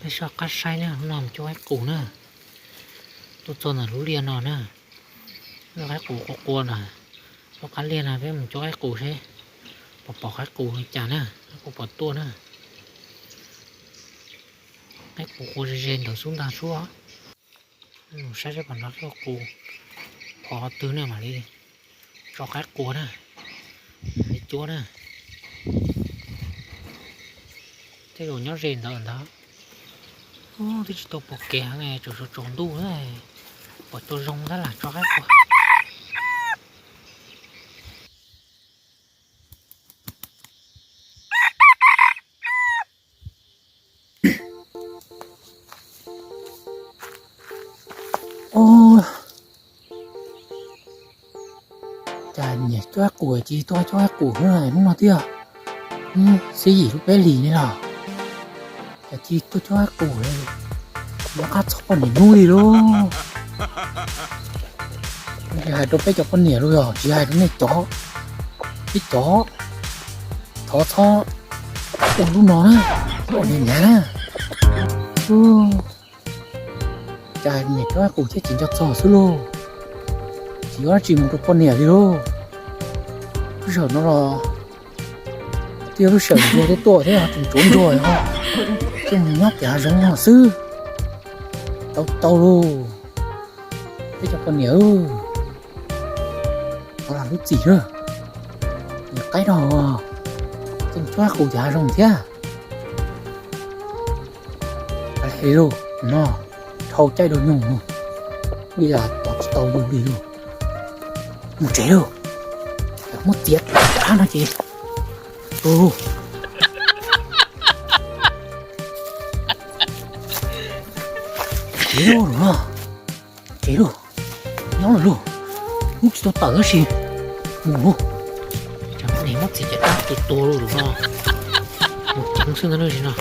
Peb soj qab saib na, hnub no mus cuab qaib qus na. Tuaj txog ntawm lub liaj no na, lub qaib qus qua qua na. Lub qab liaj no peb mus cuab qaib qus seb puas pom qaib qus li cas na, qaib qus puas tuaj na. Qaib qus qua ze ze ntawm xub ntag sub. Mus saib seb pom nrov qaib qus qhov twg na mam li tso qaib qua na, mam li cuab na. Tej zaum nyob ze ntawd ntag. Twb tsis tau pom kev heev, tsaus tsaus ntuj na, pom tau zoo tab lam tso qaib qua. Cas nyiam cuab qaib qus, cia li tuaj cuab qaib qus hnub no thiab. Xib yim lub peb hlis ne los, cas cia li tuaj cuab qaib qus, nyob qab txog poj niam hnub li lauj. Tsis hais rau peb cov poj niam los yog tsis hais rau nej cov, peb cov, thov txhob ua lub no na, ua niag nyav na. Cas nyiam cuab qaib qus thiab tsis nco txog xwb lauj. Tsis yuav dab tsi mus rau poj niam li lauj. Lub sij hawm no los twb yog lub sij hawm ntsuag tuaj tuaj thiab, tseem tsuav ntsuag os. Coj mus nyob pem hav zoov no xwb. Tau tau lauj, peb cov poj niam. Thov lam lub txim na, niam qaib no, coj mus cuab qaib qus pem hav zoov thiab. Hais lauj, no dhau caij dhau nyoog no, ib yam tos tsis tau yus li lauj. Mus tsev lauj, muab txiav rab no ces, tsev lauj no, tsev lauj, nyob lawm lauj, hnub tsis tau tawm tab sis mus lauj. Tsam poj niam muab txiav cov rab tus tua lauj no, mus ceev xwb ntag no.